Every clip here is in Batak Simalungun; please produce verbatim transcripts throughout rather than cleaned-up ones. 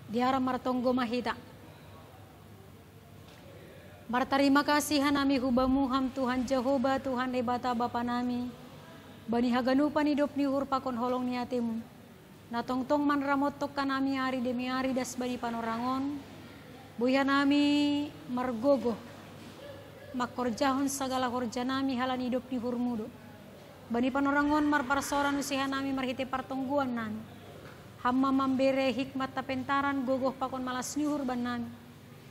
Diara martonggo ma hita. Martarima kasih hanami hu Bamu, Ham Tuhan Jahowa, Tuhan Debata Bapa nami, bani haganupan idop ni uhur pakon holong ni ateMu, na tongtong manramothon hanami ari demi ari das bani panorang on. Boi hanami margogoh mangkorjahon sagala horja nami halani idop ni uhurMu do. Bani panorang on marparsaoran use hanami marhite partonggoan nami. Ham ma mambere hikmat hapentaran, gogoh pakon malas ni uhur bannami,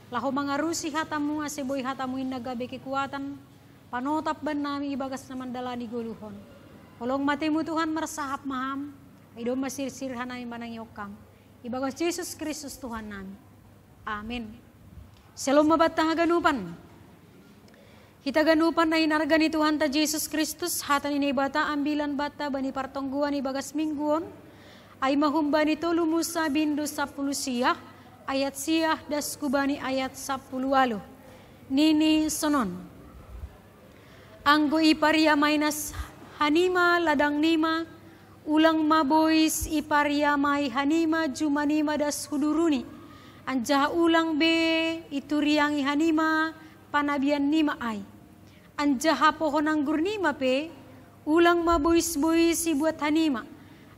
laho mangarusi hataMu, ase boi hataMu in na gabe kekuatan, panotap bannami ibagas na mandalani goluh on. Holong ma ateMu Tuhan, marsahap ma Ham, ai domma sirsir hanami manangihon Ham. Ibagas Jesus Kristus Tuhan nami. Amen. Syalom ma banta haganupan. Hita ganupan na hinarga ni Tuhanta Jesus Kristus, hata ni Naibata ambilan banta bani partonggoan ibagas minggu on, ai ma humbani tolu Musa bindu sampulu sia, ayat sia das hu bani ayat sampulu ualu. Nini sonon: Anggo ipariamai nas hanima ladangnima, ulang ma bois ipariamai hanima jumanima das hu duruni, anjaha ulang be ituriangi hanima panabiannima ai. Anjaha pohon anggurnima pe, ulang ma bois-bois ibuat hanima,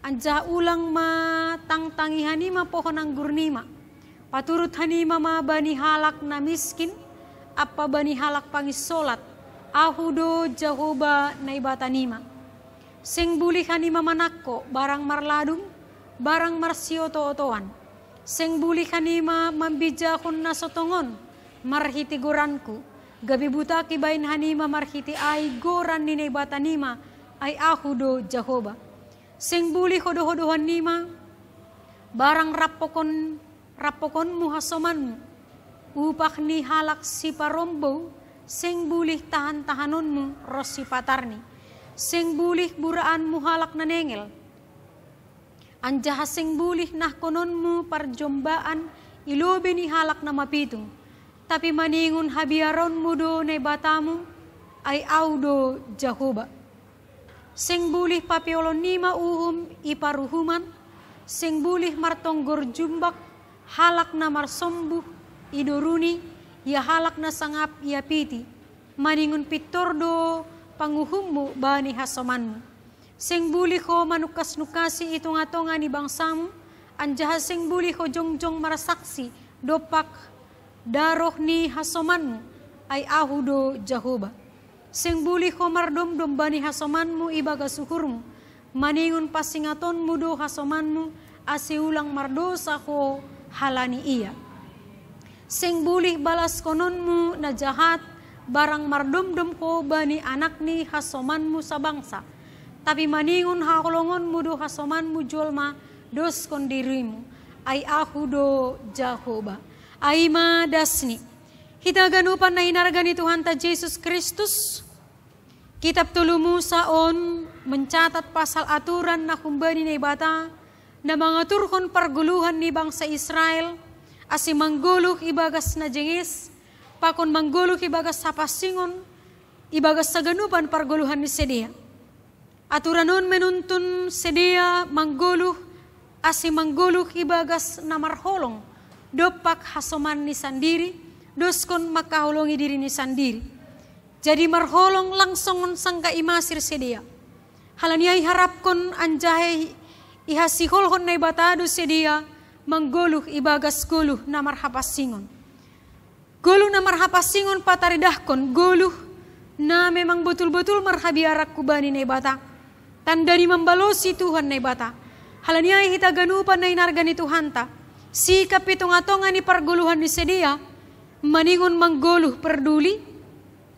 anjaha ulang ma tangtangi hanima pohon anggurnima. Paturut hanima ma bani halak na miskin ampa bani halak panginsolat. Ahu do Jahowa Naibatanima. Seng bulih hanima manangko barang marladung, barang marsioto-otoan. Seng bulih hanima mambijahon na so tongon marhite goranKu, gabe butak ibahen hanima marhite ai goran ni Naibatanima, ai Ahu do Jahowa. Seng bulih hodo-hodohannima barang rampokon, rampokonmu hasomanmu. Upah ni halak siparombou seng bulih tahan-tahanonmu ronsi patarni. Seng bulih buraanmu halak na nengel, anjaha seng bulih nahkononmu parjombaan i lobei ni halak na mapitung. Tapi maningon habiaronmu do Naibatamu, ai Ahu do Jahowa. Seng bulih papeolonnima uhum i paruhuman, seng bulih martonggor jumbak halak na marsombuh i doruni, ia halak na sangap ia piti. Maningon pintor do panguhummu bani hasomanmu. Seng bulih ho manungkas-nungkasi i tonga-tonga ni bangsamu, anjaha seng bulih ho jongjong marsaksi dompak daroh ni hasomanmu, ai Ahu do Jahowa. Seng bulih ho mardomdom bani hasomanmu ibagas uhurmu, maningon pasingatonmu do hasomanmu, ase ulang mardosa ho halani ia. Seng bulih balaskononmu na jahat barang mardomdom ho bani anak ni hasomanmu sabangsa, tapi maningon haholongonmu do hasomanmu jolma doskon dirimu, ai Ahu do Jahowa. Ai ma dasni. Hita ganupan na hinarga ni Tuhanta Jesus Kristus, kitab tolu Musa on mencatat pasal aturan na humbani Naibata, na mangaturhon pargoluhan ni bangsa Israel, ase manggoluh ibagas na jenges, pakon manggoluh ibagas hapansingon, ibagas haganupan pargoluhan ni sidea. Aturan on menuntun sidea manggoluh, ase manggoluh ibagas na marholong dompak hasomanni sandiri, doskon mangkaholongi dirini sandiri. Jadi marholong lang songon sangga i Masir sidea. Halani ai iharapkon anjaha i-, ihasiholhon Naibata do sidea manggoluh ibagas goluh na marhapansingon. Goluh na marhapansingon pataridahkon goluh na memang botul-botul marhabiaran hubani Naibata. Tanda ni mambalosi Tuhan Naibata. Halani ai hita ganupan na hinarga ni Tuhanta, sikap i tonga-tonga ni pargoluhan ni sidea, maningon manggoluh perduli,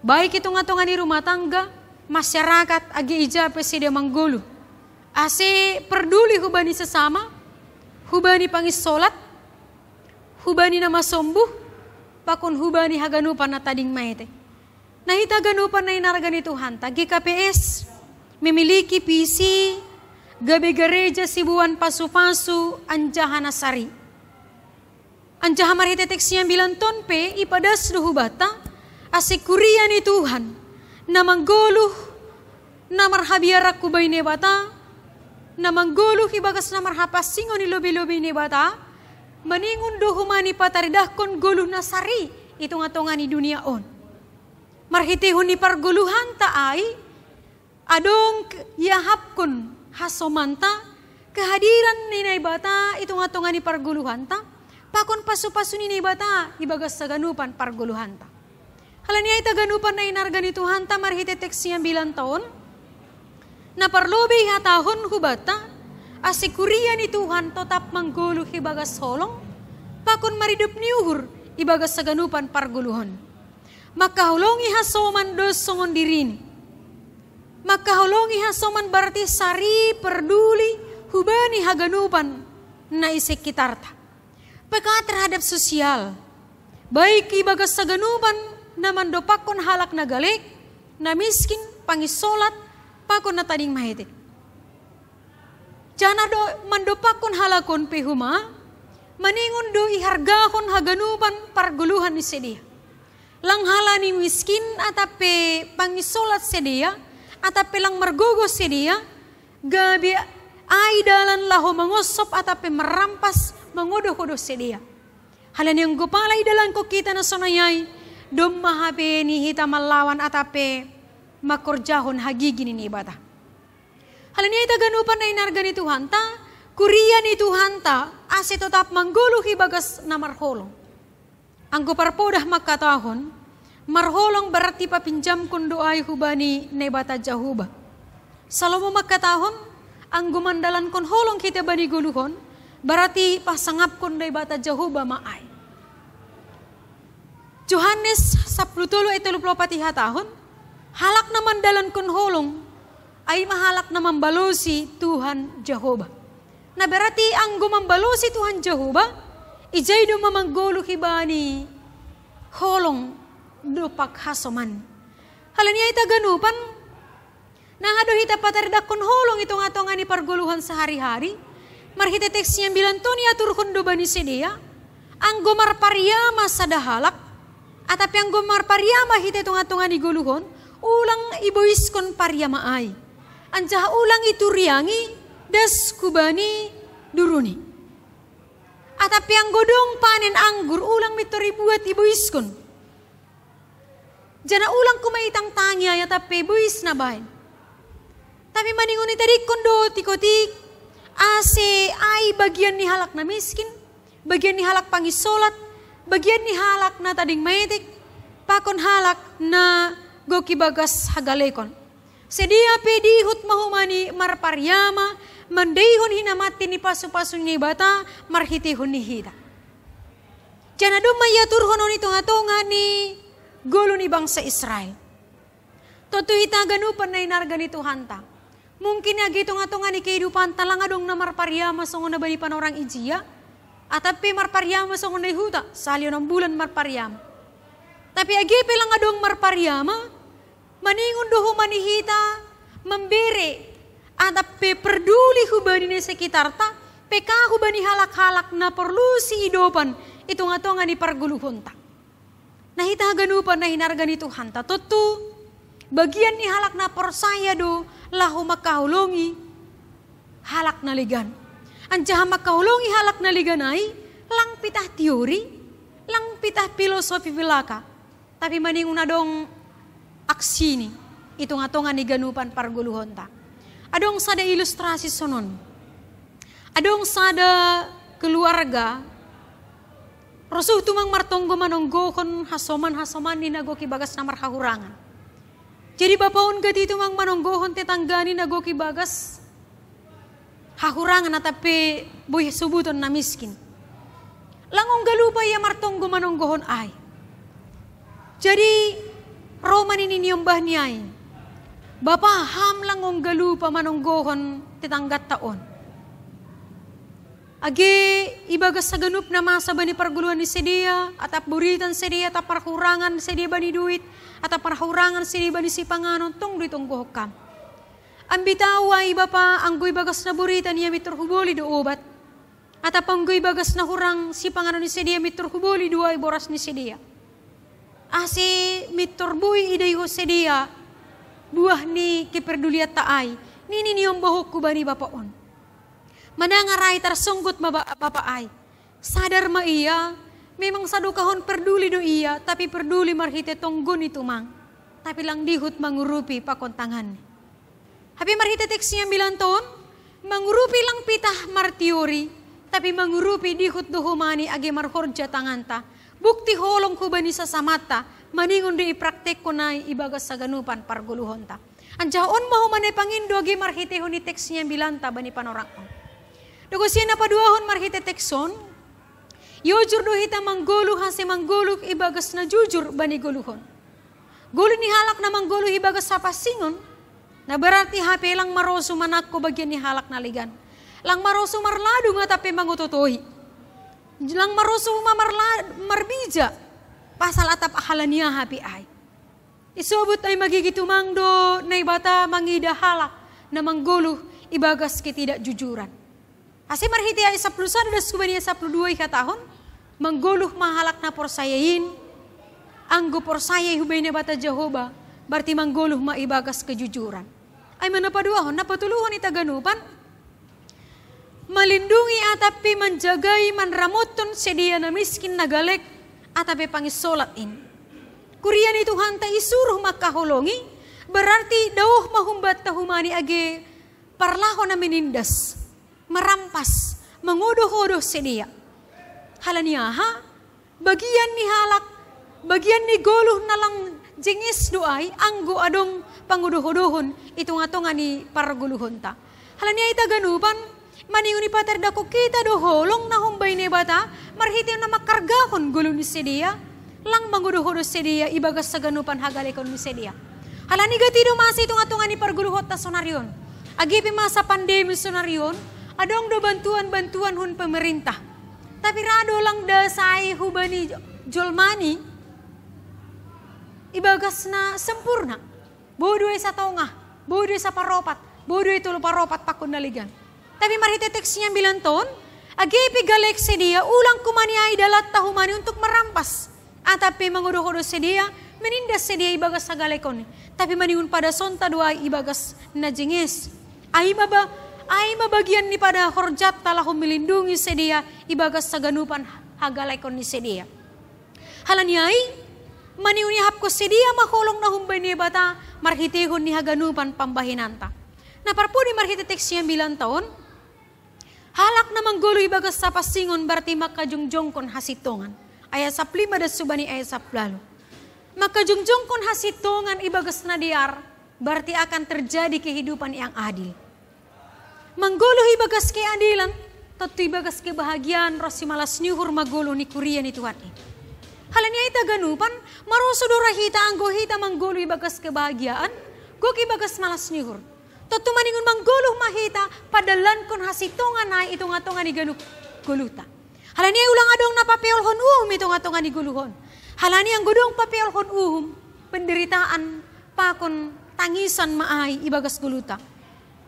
baik i tonga-tonga ni rumah tangga, masyarakat, age ija pe sidea manggoluh. Ase perduli hubani sesama, hubani panginsolat, hubani na masombuh, pakon hubani haganupan na tading maete. Na hita ganupan na hinarga ni Tuhanta, G K P S memiliki visi gabe gareja siboan pasu-pasu anjaha na sari. Anjaha marhite teks ni ambilan on pe ipadas do hubanta, ase kuria ni Tuhan, na manggoluh, na marhabiaran hubani Naibata, na manggoluh ibagas na marhapansingon i lobei-lobei ni Naibata, Maningon do homa ni pataridahkon goluh na sari i tonga-tonga ni dunia on. Marhitehon ni pargoluhanta ai, adong iahapkon hasomanta, kehadiran ni Naibata i tonga-tonga ni pargoluhanta, pakon pasu-pasu ni Naibata ibagas haganupan pargoluhanta. Halani ai hita ganupan na hinarga ni Tuhanta, marhite teks ni ambilanta on, na parlobei hatahon hubanta, ase kuria ni Tuhan totap manggoluh ibagas holong, pakon maridop ni uhur ibagas haganupan pargoluhon. Mangkaholongi hasoman dos songon dirini. Mangkaholongi hasoman berarti sari, perduli hubani haganupan na i sekitarta. Peka terhadap sosial, baik ibagas haganupan na mandopakkon halak na galek, na miskin, panginsolat, pakon na tading maetek. Janah do mandopakkon halak on pe homa, maningon do ihargahon haganupan pargoluhan ni sidea. Lang halani miskin atap pe panginsolat sidea, atap pe lang margogoh sidea, gabe ai dalan laho mangonsop atap pe marrampas, mangodoh-odoh sidea. Halani anggo pala idalankon hita na sonai ai, domma hape ni hita mallawan atap pe mangkorjahon hagigi ni Naibata. Halani ai hita ganupan na hinarga ni Tuhanta, kuria ni Tuhanta, ase totap manggoluh ibagas na marholong. Anggo parpodah mangkatahon, marholong berarti papinjamkon do ai hubani Naibata Jahowa. Salomo mangkatahon, anggo mandalankon holong hita bani goluh on, berarti pasangapkon Naibata Jahowa ma ai. Johannes sapuluh tolu ayat tolu puluh opat ihatahon, halak na mandalankon holong, ai ma halak na mambalosi Tuhan Jahowa. Na berarti anggo mambalosi Tuhan Jahowa, ijai do ma manggoluh ibani holong dompak hasoman. Halani ai hita ganupan, na adong hita pataridahkon holong i tonga-tonga ni pargoluhan sahari-hari, marhite teks ni ambilanta on iaturhon do bani sidea, anggo marpariama sada halak, atap pe anggo marpariama hita i tonga-tonga ni goluh on, ulang iboiskon pariama ai. Anjaha ulang ituriangi das hubani duruni. Atap pe anggo dong panen anggur, ulang mintor ibuat iboiskon. Janah ulang homa itangtangi ai atap pe bois na baen. Tapi maningon itadingkon do otik-otik, ase ai bagian ni halak na miskin, bagian ni halak panginsolat, bagian ni halak na tading maetek, pakon halak na gok ibagas hagalekon. Sidea pe diihut ma homa ni marpariama, mandaihon hinamanti ni pasu-pasu ni Naibata marhitehon ni hita. Janah domma iaturhon on i tonga-tonga ni goluh ni bangsa Israel. Tontu hita ganupan na hinarga ni Tuhanta. Mungkin age i tonga-tonga ni kehidupanta lang adong na marpariama songon na bani panorang ijia, atap pe marpariama songon na i huta, sahali onom bulan marpariama. Tapi age pe lang adong marpariama, maningon do homa ni hita mambere, atap pe perduli hubani na i sekitarta, peka hubani halak-halak na porlu siidopan i tonga-tonga ni pargoluhonta. Na hita haganupan na hinarga ni Tuhanta, tontu bagian ni halak na porsaya do laho mangkaholongi halak na legan. Anjaha mangkaholongi halak na legan ai, lang pitah teori, lang pitah filosofi belaka. Tapi maningon adong aksini i tonga-tonga ni ganupan pargoluhonta. Adong sada ilustrasi sonon. Adong sada keluarga, rosuh tumang martonggo manonggohon hasoman-hasomanni na gok ibagas na marhahurangan. Jadi bapa on gati tumang manonggohon tetanggani na gok ibagas hahurangan atap pe boi sobuton na miskin. Lang ongga lupa ia martonggo manonggohon ai. Jadi ro ma nini niombahni ai, "Bapa, ham lang ongga lupa manonggohon tetangganta on. Age ibagas haganup na masa bani pargoluhan ni sidea, atap boritan sidea, atap parhurangan sidea bani duit, atap parhurangan sidea bani sipanganon, tong do itonggohon ham. Ambit ahu ai bapa, anggo ibagas na boritan ia mintor huboli do obat, atap anggo ibagas na hurang sipanganon ni sidea mintor huboli do ai boras ni sidea. Ase mintor boi idaihon sidea buah ni keperdulianta ai," nini niombahonku bani bapa on. Manang arai tarsonggot ma ba-, bapa ai. Sadar ma ia, memang sadokahon parduli do ia, tapi parduli marhite tonggo ni tumang, tapi lang dihut mangurupi pakon tanganni. Hape marhite teks ni ambilanta on, mangurupi lang pitah martiori, tapi mangurupi dihut do humani age marhorja tanganta, bukti holong hubani sasamanta, maningon do ipraktekkon ai ibagas haganupan pargoluhonta. Anjaha on ma humani pangindo age marhitehon ni teks ni ambilanta bani panorang on. Dohot sian na paduahon marhite teks on, iojur do hita manggoluh ase manggoluh ibagas na jujur bani goluhon. Goluh ni halak na manggoluh ibagas hapansingon, na berarti hape lang marosu manangko bagian ni halak na legan. Lang marosu marladung atap pe mangototohi. Lang marosu ma marla-, marbija, pasal atap halani aha pe ai. Isobut ai magigi tumang do Naibata mangida halak na manggoluh ibagas ketidakjujuran. Ase marhite ayat sapuluh sada das hubani ayat sapuluh dua ihatahon, manggoluh ma halak na porsaya in, anggo porsaya i hubani Naibata Jahowa, berarti manggoluh ma ibagas kejujuran. Ai ma na paduahon, na patoluhon hita ganupan, malindungi atap pe manjagai manramothon sidea na miskin na galek atap pe panginsolat in. Kuria ni Tuhanta isuruh mangkaholongi, berarti daoh ma humbanta humani age parlaho na manindas, marampas, mangodohodo sidea. Halani aha? Bagian ni halak, bagian ni goluh na lang jenges do ai anggo adong pangodohodohon i tongatonga ni pargoluhonta. Halani ai hita ganupan, maningon ipatardakon hita do holong na hombai Naibata marhite na mangkargahon goluh ni sidea, lang mangodohodo sidea ibagas haganupan hagalekon ni sidea. Halani gati do masa i tongatonga ni pargoluhonta sonari on. Age pe masa pandemi sonari on, adong do bantuan-bantuan hun pemerintah. Tapi ra do lang da sai hubani jolmani ibagas na sempurna. Boi do i satongah, boi do i saparopat, boi do i tolu paropat pakon na legan. Tapi marhite teks ni ambilanta on, age pe galek sidea, ulang humani ai dalanta humani untuk marampas atap pe mangodohodo sidea, manindas sidea ibagas hagalekon i. Tapi maningon padasonta do ai ibagas na jenges. Ai ma ba-, ai ma bagian ni pada horjanta laho malindungi sidea ibagas haganupan hagalekon ni sidea. Halani ai, maningon iahapkon sidea ma holong na hombai Naibata marhitehon ni haganupan pambahenanta. Na parpudi marhite teks ni ambilanta on, halak na manggoluh ibagas hapansingon berarti mangkajongjongkon hasintongan. Ayat sapuluh lima das hubani ayat sapuluh ualu. Mangkajongjongkon hasintongan ibagas na dear, berarti akan terjadi kehidupan yang adil. Manggoluh ibagas keadilan, tontu ibagas kebahagiaan ronsi malas ni uhur ma goluh ni kuria ni Tuhan i. Halani ai hita ganupan, marosu do ra hita anggo hita manggoluh ibagas kebahagiaan, gok ibagas malas ni uhur. Tontu maningon manggoluh ma hita, padallankon hasintongan ai i tongatonga ni ganup goluhta. Halani ai ulang adong na papeolhon uhum i tongatonga ni goluh on. Halani anggo dong papeolhon uhum, penderitaan pakon tangisan ma ai ibagas goluhta.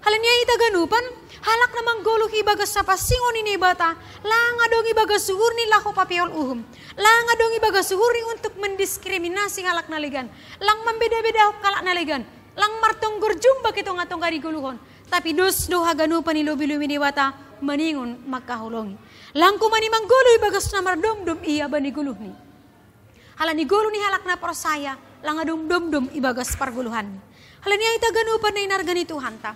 Halani ai hita ganupan, halak na manggoluh ibagas hapansingon ni Naibata, lang adong ibagas uhurni laho papeol uhum. Lang adong ibagas uhurni untuk mendiskriminasi halak na legan. Lang mambedabedahon halak na legan. Lang martonggor jumbak i tongatonga ni goluh on. Tapi dos do haganupan i lobilobi ni Naibata maningon mangkaholongi. Lang humani manggoluh ibagas na mardomdom ia bani goluhni. Halani goluh ni halak na porsaya, lang adong domdom ibagas pargoluhanni. Halani ai hita ganupan na inarga ni Tuhanta.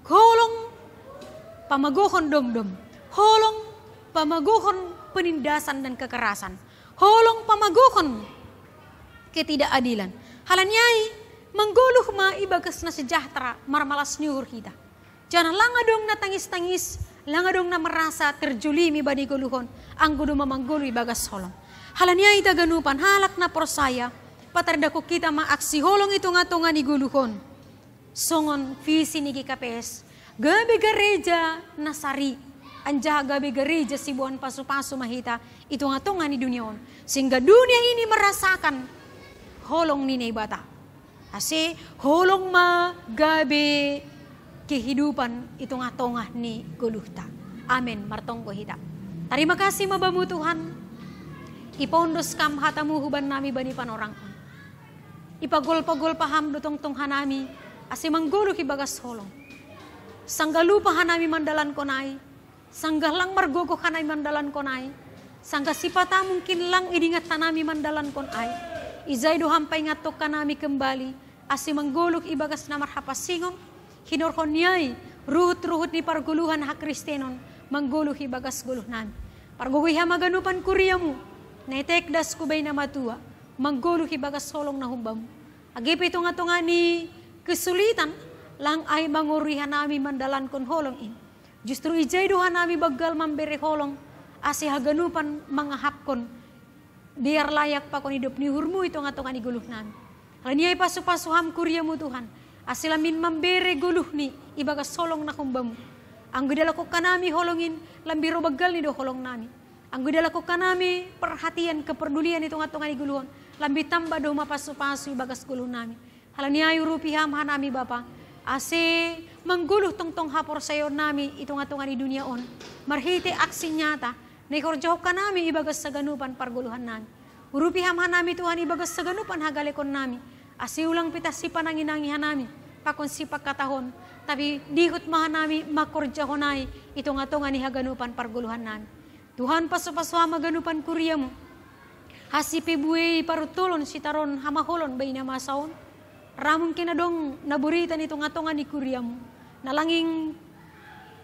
Holong pamagohon domdom. Holong pamagohon penindasan dan kekerasan. Holong pamagohon ketidakadilan. Halani ai, manggoluh ma ibagas na sejahtera, marmalas ni uhur hita. Janah lang adong na tangis-tangis, lang adong na merasa terjolimi bani goluh on, anggo domma manggoluh ibagas holong. Halani ai hita ganupan halak na porsaya, patardakon hita ma aksi holong i tongatonga ni goluh on. Songon visi ni G K P S, gabe gareja na sari, anjaha gabe gareja siboan pasupasu ma hita i tongatonga ni dunia on. Sehingga dunia ini merasakan holong ni Naibata. Ase holong ma gabe kehidupan i tongatonga ni goluhta. Amen, martonggo hita. Tarima kasih ma Bamu Tuhan, ipaondos Kam hataMu hubannami bani panorang on. Ipagolpagolpa Ham do tongtong hanami, ase manggoluh ibagas holong. Sanggah lupa hanami mandalankon ai, sanggah lang margogoh hanami mandalankon ai, Sangka sipata mungkin lang idingat tanami mandalankon ai. Ijai do ham paingatok kanami kembali, asi manggoluh ibagas na marhapasingon, hinorhon ni ai, ruhut-ruhut ni pargoluhan hakristenon, manggoluh ibagas goluh nami. Pargogoi ham haganupan kuriamu, netek das kubai na matua, manggoluh ibagas holong na humbamu. Age pe tonga-tonga ni kesulitan, lang ai mangorui hanami mandalankon holong in. Justru ijai do hanami banggal mambere holong, asi haganupan mangahapkon, biar layak pakon idop ni uhurmu i tonga-tonga ni goluh nami. Halani ai pasu-pasu ham kuriamu Tuhan, asi lamin mambere goluh ni ibagas holong na humbamu. Anggo idalakon hanami holong in, lambi ro banggal ni do holong nami. Anggo idalakon hanami perhatian keperdulian i tonga-tonga ni goluhon, lambi tamba do mapasu-pasu ibagas goluh nami. Halani ai urupi ham hanami Bapa, asi manggoluh tongtong haporsayaon nami i tonga-tonga ni dunia on, marhite aksi nyata, na ihorjahon hanami ibagas saganupan pargoluhan nami. Urupi ham hanami Tuhan ibagas saganupan hagalekon nami, asi ulang pitah sipanangi-nangi hanami, pakon sipangkatahon, tapi dihut ma hanami mangkorjahon ai i tonga-tonga ni haganupan pargoluhan nami. Tuhan pasu-pasu ham haganupan kuriamu, asi pe buei paruntolon sitaron hamaholon bai na masa on. Ra mungkin adong na borita ni tonga-tonga ni kuriamu, na langing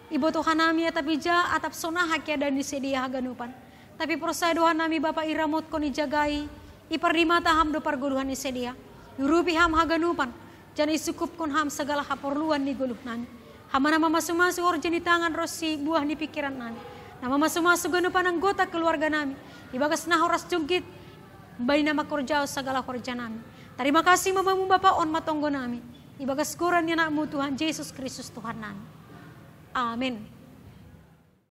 iboto hanami atap ija atap sonaha keadaan ni sedia haganupan. Tapi porsaya do hanami Bapa iramotkon ijagai, ipardimata ham do pargoluhan ni sedia. Iurupi ham haganupan, janah isukupkon ham sagala haporluan ni goluh nami. Ham ma na mamasu-masu horja ni tangan ronsi buah ni pingkiran nami, na mamasu-masu ganupan anggota keluarga nami, ibagas na horas jonggit, bai na mangkorjahon sagala horja nami. Tarima kasih ma Bamu Bapa, on ma tonggo nami, ibagas goran ni Anakmu Tuhan Jesus Kristus Tuhan nami. Amin.